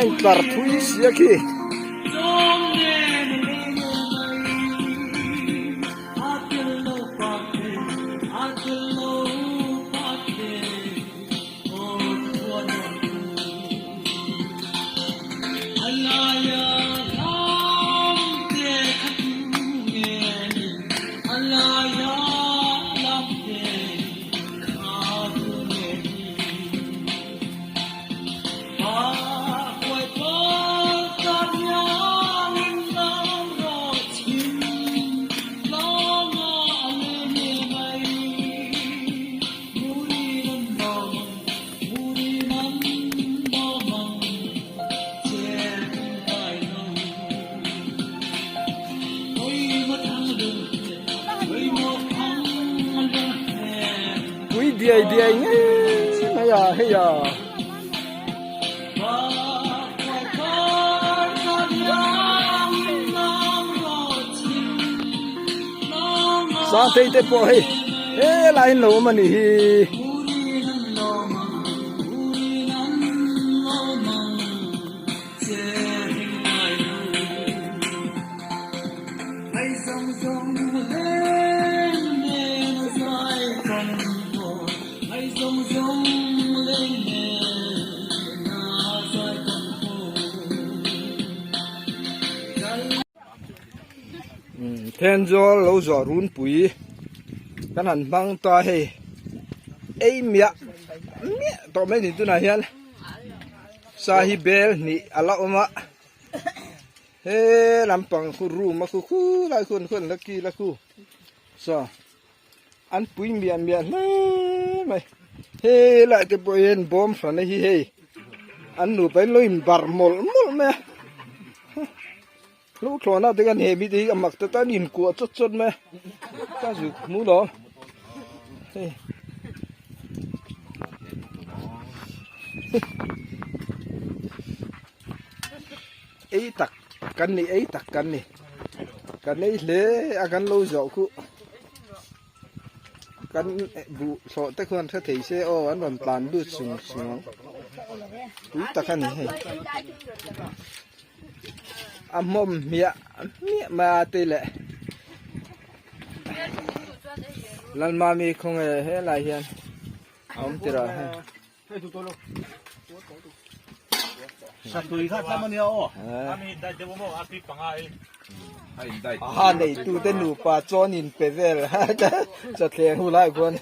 intlar thui sia khi. Pui diai diai ngei mai a hei a. Sangtei te pawh hei helai in lo awm a nih hi. Thenzawl lo zawh runpui kan han hmang ta hei ei miah miah tawh mai ni tunah hian sa hi bel hnih a la awm a he lampang khu room a khu khu lai khu an khawn la kil a khu saw an pui miah miah hle mai helai te pawh hian bawm hran a hi hei an nupa in lo in barh mawlh mawlh mai a hlo thlawhna te khan he mite hi a mak ta tan inkuah chawt chawt mai a ka zuk hmu lo hei ei tak kan ni ei tak kan ni kan ei hle a kan lo zawh khuh kan buh thlawh te khuan hre thei se aw an rawn tlan lut sung sung ang tui tak a ni hei a hmawm hmiah hmiah mai a te leh Lalmami khawnge helai hian a awm tir ah hei. Ha neitu te nupa chuan in pe vel chawthleng hu lai khuan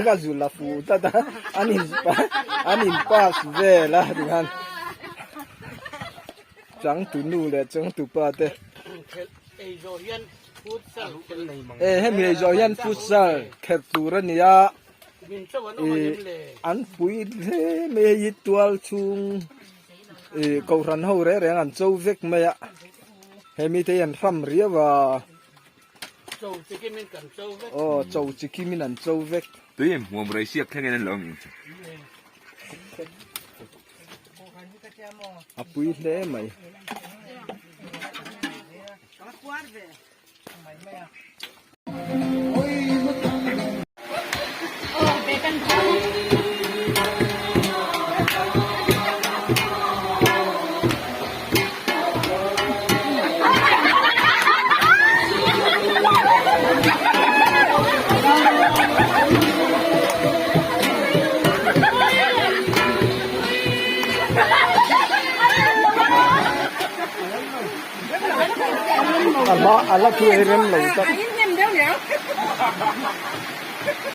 ka zu la fu tlat a an in an in pass vel a tikhan changtu nu leh changtu pa te e hemi ei zawh hian futsal khelh tur a ni a. Ih an pui hle mai hei hi tual chhung ih kohhran ho reng reng an cho vek mai a hemi te hi an hram riau a aw cho chi kim in an cho vek. Tui em huam rei siak thleng in an lo ang A pui hle mai. A hma a la thu ei rem lo tak.